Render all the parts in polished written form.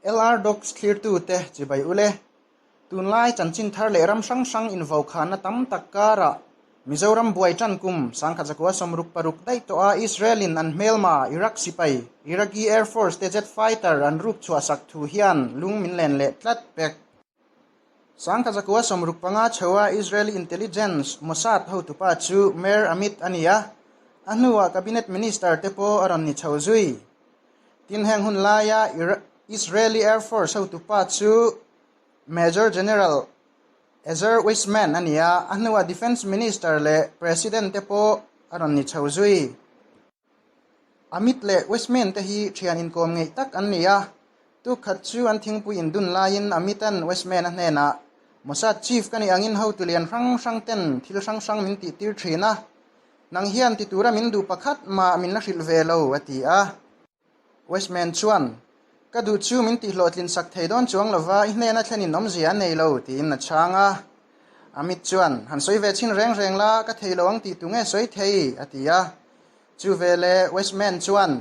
LR Docs thlirtute chibai ule. Tunlai chanchin thar leh ram hrang hrang invokhanna tam tak karah Mizoram buai tan kum 1966 daih tawh a Israel-in an hmelma Iraq sipai Iraqi Air Force te jet fighter an ruk chhuahsak thu hian lung min len leh tlat pek. 1965 chho a Israeli intelligence Mossad hotupa chu Meir Amit a ni a, a hnuah cabinet minister te pawh a rawn ni chho zui. Tin heng hun laia Israeli Air Force hotupa chu Major General Ezer Weizman a ni a, a hnuah Defence Minister leh President te pawh a rawn ni chho zui. Amit leh Weizman te hi thian inkawm ngeih tak an ni a, tuk khat chu an thingpui indun laiin Amit-a'n Weizman-a hnenah, Mossad Chief ka nih angin hotu lian hrang hrang ten thil hrang hrang min tihtir thin a, Nang hian ti tura min duh pakhat mah min la hrilh ve lo, a ti a. Westman chuan, Ka duh chu min tihhlawhtlin sak thei dawn chuang lova, i hnena thlenin awmzia a nei lo, tiin a chhang a. Amit chuan, Han sawi ve chhin reng reng la, ka thei lo ang tih tu nge sawi thei? a ti a. Chu veleh Westman chuan,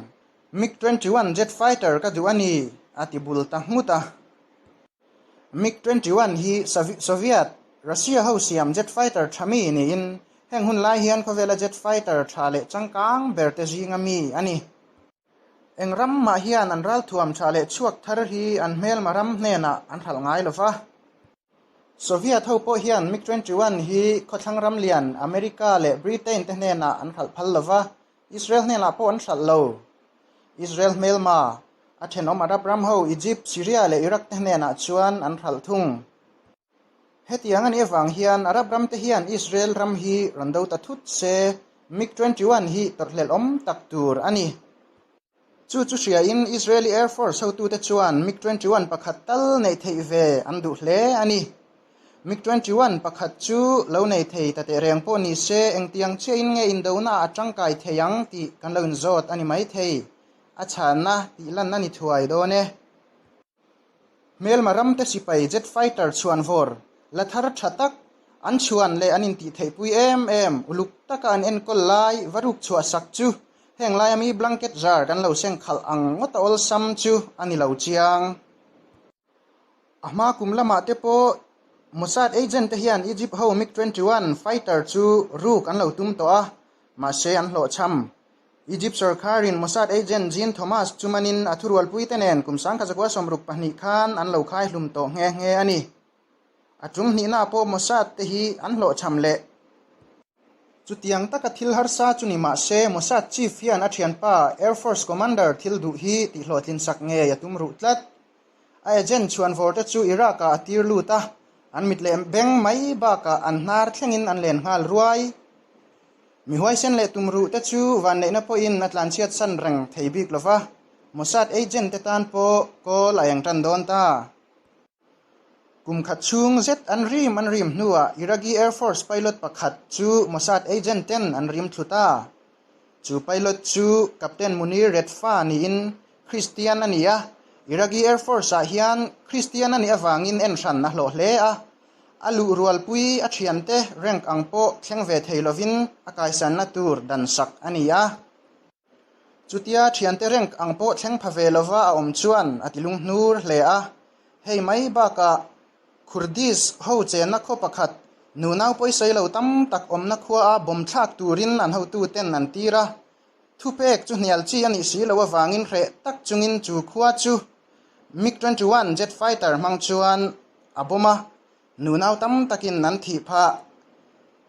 MiG 21 jet fighter ka duh a ni, a ti bul ta nghut a. MiG 21 hi Soviet, Russia ho siam jet fighter tha mi niin heng hun lai hian khawvela jet fighter tha leh changkang ber te zinga mi a ni. Eng ram mah hian an ralthuam tha leh chhuak thar hi an hmelma ram hnenah an hralh ngai lo va. Soviet ho pawh hian MiG 21 hi khawthlang ram lian America leh Britain te hnenah an hralh phal lo va, Israel hnenah pawh an hralh lo. Israel hmelma, a thenawm Arab ram ho Egypt, Syria leh Iraq te hnenah chuan an hralh thung. Hetiang a nih avang hian Arab ram te hian Israel ram hi rawn do ta thut se, MiG 21 hi tawrhhlelh awm tak tur a ni. Chu chu hriain Israeli Air Force hotute chuan MiG 21 pakhat tal neih theih ve an duh hle a ni. MiG 21 pakhat chu lo nei thei ta teh reng pawh ni se engtiang chiahin nge indona a tangkai thei ang tih kan lo inzawt a ni maithei. A chhanna tih lan a ni thuai dawn e. Hmelma ramte sipai jet fighter chhuan vawr la thar tha tak an chhuan leh an intih theihpui em em uluk taka an enkawl lai va ruk chhuah sak chu heng laia mi blanket zar kan lo seng khalh ang ngawt a awlsam chu a ni lo chiang. A hma kum lamah te pawh Mossad agent te hian Egypt ho MiG 21 fighter chu ruk an lo tum tawh a, mahse an hlawhchham. Egypt sorkarin Mossad agent Jean Thomas chu manin a thurualpui te nen kum 1962 khan an lo khai hlum tawh nghe nghe a ni. A tum hnihna pawh Mossad te hi an hlawhchham leh. Chutiang taka thil harsa chu ni mah se Mossad chief hian a thianpa Air Force Commander thil duh hi tihhlawhtlin sak ngei a tum ruh tlat. A agent chhuanvawr te chu Iraq ah a tir lut a, an mit leh beng mai bakah an hnar thlengin an len nghal ruai. Mi huaisen leh tumruh te chu vanneihna pawhin a tlanchhiat san reng thei bik lo va, Mossad agent te tan pawh kawl a eng tan dawn ta. Kum khat chhung zet an rim an rim hnuah Iraqi Air Force pilot pakhat chu Mossad agent ten an rim thlu ta. Chu pilot chu Captain Munir Redfa niin Christian a ni a, Iraqi Air Force ah hian Christian a nih avangin en hran a hlawh hle a, a luh rualpui a thiante rank ang pawh thleng ve thei lovin a kaisanna tur dan sak a ni a. Chutia thiante rank ang pawh thleng pha ve lova a awm chuan a ti lunghnur hle a, hei mai bakah Kurdish ho chenna khaw pakhat nunau pawisai lo tam tak awmna khua a bawm thlak turin an hotuten an tir a, Thupek chu hnial chi a nih si loh avangin hreh tak chungin chu khua chu MiG 21 jet fighter hmang chuan a bawm a, nunau tam takin an thih phah.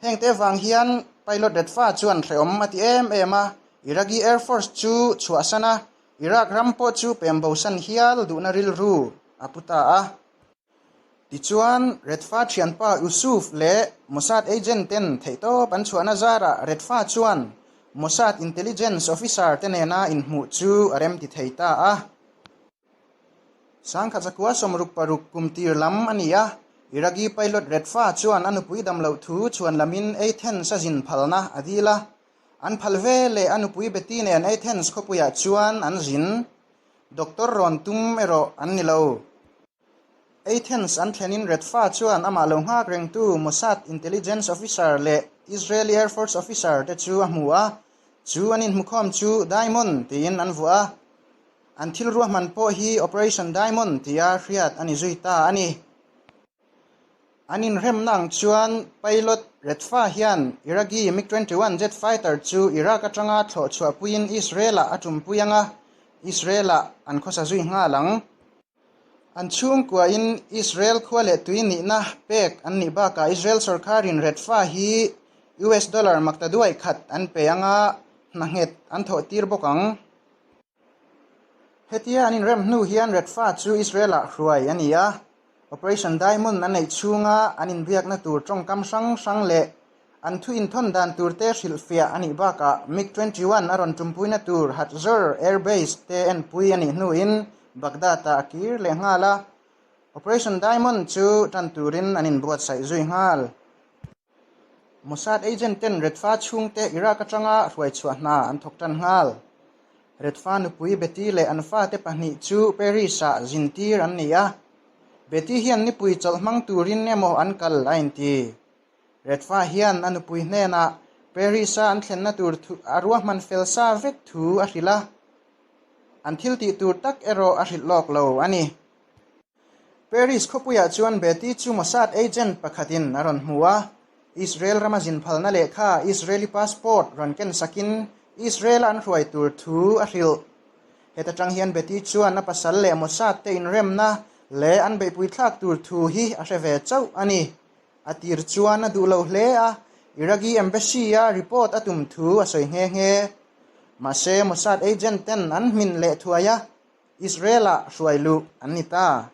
Hengte avang hian pilot Redfa chuan hrehawm a ti em em a, Iraqi Air Force chu chhuahsan a, Iraq ram pawh chu pem bosan hial duhna rilru a pu ta a. Tichuan, Redfa thianpa Yusuf leh Mossad agent ten theihtawp an chhuahna zarah Redfa chuan Mossad intelligence officer te nena inhmuh chu a remti thei ta a. 1966 kum tir lam a ni a, Iraqi pilot Redfa chuan a nupui dam loh thu chhuan lamin Athens a zin phalna a dil a. An phal ve leh a nupui Betty nen Athens khawpuiah chuan an zin. Doctor rawn tum erawh an ni lo. Athens an thlenin Redfa chuan amah lo nghak rengtu Mossad intelligence officer leh Israeli Air Force officer te chu a hmu a, chu an inhmukhawm chu Diamond tiin an vuah a. An thil ruahman pawh hi Operation Diamond tia hriat a ni zui ta a ni. An inremna ang chuan pilot Redfa hian Iraqi MiG-21 jet fighter chu Iraq atanga thlawh chhuahpuiin Israel-ah a tumpui ang a, Israel-ah an khawsa zui nghal ang. An chhungkuain Israel khua leh tui nihna pek an nih bakah Israel sorkarin Redfa hi US dollar maktaduai khat an pe ang a, hna nghet an thawhtir bawk ang. Hetia an inrem hnu hian Redfa chu Israel-ah hruai a ni a, Operation Diamond an neih chhunga an inbiakna tur tawngkam hrang hrang leh an thu inthawn dan turte hrilhfiah a nih bakah MiG-21 a rawn tumpuina tur Hatzor Air Base te enpui a nih hnuin Baghdad-ah a kir leh nghal a, Operation Diamond chu tan turin an inbuatsaih zui nghal. Mossad agent ten Redfa chhungte Iraq atanga hruaichhuah hna an thawk tan nghal. Redfa nupui Betty leh an fate pahnih chu Paris-ah zintir an ni a. Betty hian nipui chawlh hmang turin emaw an kal a inti. Redfa hian a nupui hnenah Paris-a an thlenna tur a ruahman fel sa vek thu a hrilh a. An thil tih tur tak erawh a hrilh lawk lo a ni. Paris khawpuiah chuan Betty chu Mossad agent pakhatin a rawn hmu a, Israel rama zin phalna lehkha Israeli passport rawn ken sakin Israel-a an hruai tur thu a hrilh. Heta tang hian Betty chuan a pasal leh Mossad te inremna leh an beihpui thlak tur thu hi a hre ve chauh a ni. A tir chuan a duh lo hle a, Iraqi embassy-a report a tum thu a sawi nghe nghe. Mahse Mossad agent ten an hmin leh thuai a, Israel-ah hruai luh an ni ta.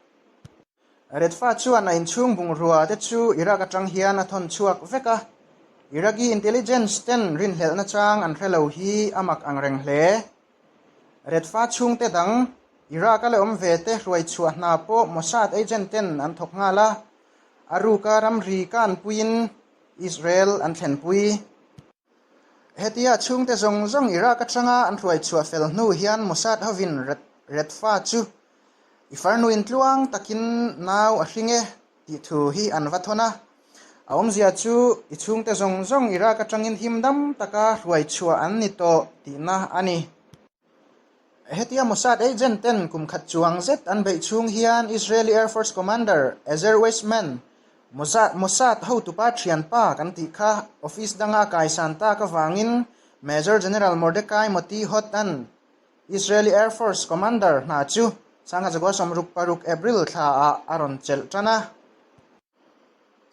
Redfa chuan a inchhung bungrua te chu Iraq atang hian a thawn chhuak vek a, Iraqi intelligence ten rinhlelhna chang an hre lo hi a mak ang reng hle. Redfa chhungte dang Iraq-a leh awm ve te hruai chhuah hna pawh Mossad agent ten an thawk nghal a, a ruka ramri kanpuiin Israel an thlenpui. Hetia chhungte zawng zawng Iraq atanga an hruai chhuah fel hnu hian Mossad hovin Redfa chu i farnuin tluang takin nau a hring e tih thu hi an va thawn a. A awmzia chu i chhungte zawng zawng Iraq atangin him dam taka hruai chhuah an ni tawh tihna a ni. Hetia Mossad agent ten kum khat chuang zet an beih chhung hian Israeli Air Force Commander Ezer Weizman, Mossad hotupa thianpa kan tih kha office danga a kaisan tak avangin Major General Mordecai Moti Hot-a'n Israeli Air Force Commander hna chu 1966 April thlaah a rawn chelh tan a.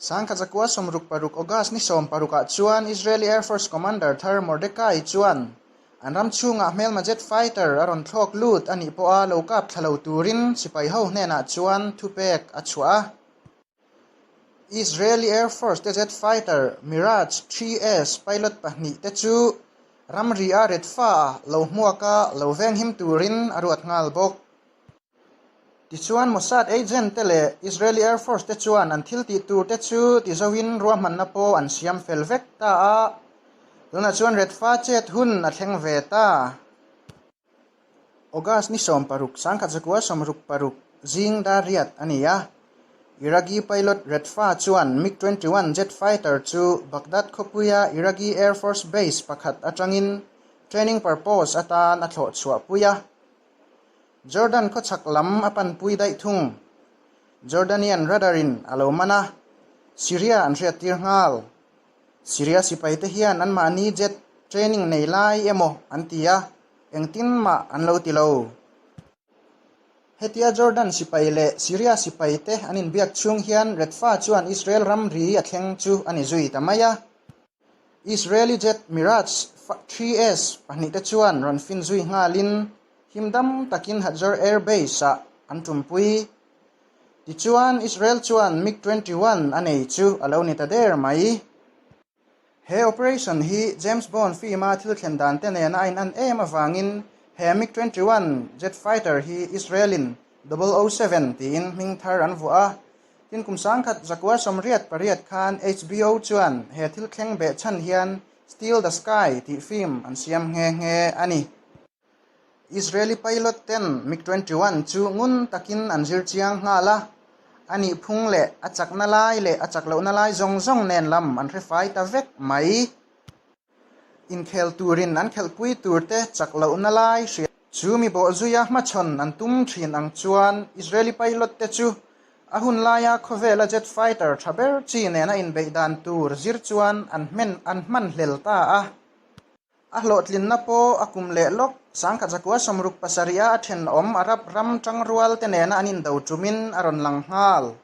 1966 August ni 16 ah chuan Israeli Air Force Commander thar Mordecai chuan an ram chhungah hmelma jet fighter a rawn thlawk lut a nih pawha lo kap thla lo turin sipai ho hnenah chuan thupek a chhuah a. Israeli Air Force te jet fighter Mirage 3S pilot pahnih te chu ramri a Redfa a lo hmuaka lo venghim turin a ruat nghal bawk. Tichuan, Mossad agent te leh Israeli Air Force te chuan an thil tih tur te chu ti zoin ruahmanna pawh an siam fel vek ta a, tunah chuan Redfa chet hun a thleng ve ta. August ni 16, 1966 zing dar riat a ni a, Iraqi pilot Redfa chuan MiG-21 jet fighter chu Baghdad khawpuia Iraqi Air Force Base pakhat atangin training purpose atan a thlawh chhuahpui a. Jordan khawchhak lam a panpui daih thung. Jordanian radar in a lo man a, Syria an hriattir nghal. Syria sipaite hian anmahni jet training nei lai emaw an ti a, engtin mah an lo ti lo. Hetia Jordan sipai leh Syria sipaite an inbiak chhung hian Redfa chuan Israel ramri a thleng chu a ni zui ta mai a. Israeli jet Mirage 3S pahnihte chuan rawn fin zui nghalin him dam takin Hatzor Air Base-ah an tumpui. Tichuan, Israel chuan MiG 21 a nei chu a lo ni ta der mai. He operation hi James Bond film-a thil thlen dan te nena a inan em avangin he MiG 21 jet fighter hi Israel-in 007 tiin hming thar an vuah a. Tin kum 1988 khan HBO chuan he thil thleng beh chhan hian Steal the Sky tih film an siam nghe nghe a ni. Israeli pilot ten MiG-21 chu ngun takin an zir chiang nghal a, a nih phung leh a chakna lai leh a chak lohna lai zawng zawng nen lam an hre fai ta vek mai. Inkhel turin an khelhpui turte chak lohna lai hria. Chu mi bawhzuia hmachhawn an tum thin ang chuan Israeli pilot te chu a hun laia khawvela jet fighter tha ber chi nena inbeih dan tur zir chuan an hmen an hman hlel ta a. A hlawhtlinna pawh a kum leh lawk Sangkhat zakua 67 a a thenawm Arab ram tangrual te nena an indo tumin a rawn lang nghal.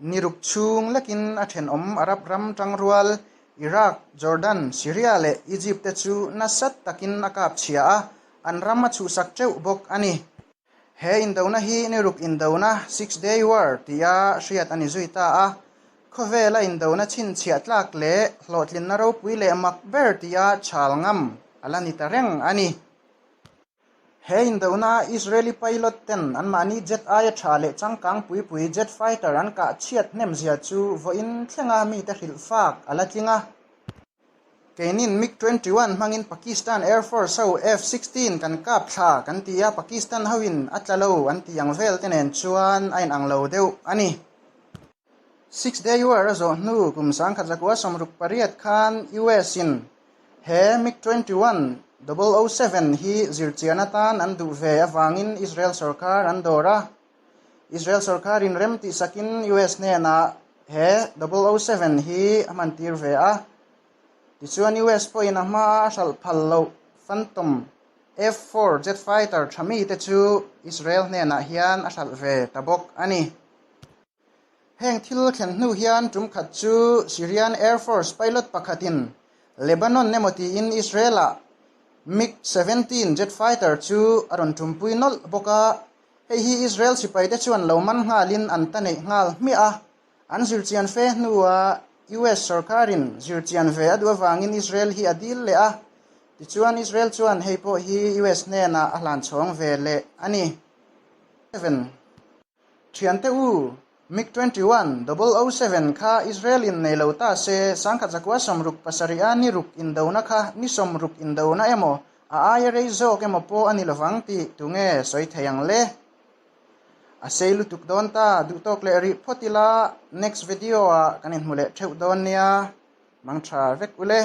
Ni ruk chhung lekin a thenawm Arab ram tangrual Iraq, Jordan, Syria leh Egypt te chu nasa takin a kap chhia a, an ram a chhuhsak teuh bawk a ni. He indona hi ni ruk indona, Six Day War, tia hriat a ni zui ta a. Khawvela indona chhinchhiah tlak leh hlawhtlinna ropui leh mak ber tia chhal ngam a la ni ta reng a ni. He indona Israeli pilot ten anmahni jet aia tha leh changkang pui pui jet fighter an kah chhiat hnem zia chu vawiin thlenga mite hrilh fak a la tling a. Keinin MiG 21 hmangin Pakistan Air Force ho F-16 kan kap thla kan ti a, Pakistan hoin a tla lo an tih ang vel te nen chuan a inang lo deuh a ni. Six Day War a zawh hnu kum 1968 khan US in He MiG 21 007 hi zirchian atan an duh ve avangin Israel sorkar an dawr a. Israel sorkarin rem tihsakin US hnenah he 007 hi a hmantir ve a. Tichuan US pawhin a hmaa a hralh phal loh Phantom F-4 jet fighter tha mite chu Israel hnenah hian a hralh ve ta bawk a ni. Heng thil thlen hnu hian tum khat chu Syrian Air Force pilot pakhatin Lebanon emaw tiin Israel-ah MiG 17 jet fighter chu a rawn tumpui nawlh bawk a, hei hi Israel sipaite chuan lo man nghalin an ta neih nghal hmiah a. An zirchian fe hnuah US sorkarin zirchian ve a duh avangin Israel hi a dil leh a, tichuan Israel chuan hei pawh hi US hnenah a hlanchhawng ve leh a ni. Seven. Thiante u, MiG 21 007 kha Israel in nei lo ta se, 1967 a ni ruk indona kha ni 60 indona emaw, a aia rei zawk emaw pawh a ni lovang tih tunge sawi thei ang le? A sei lutuk dawn ta, duhtawk leh rih phawt ila, next video ah kan inhmu leh theuh dawn nia, mangtha vek ule.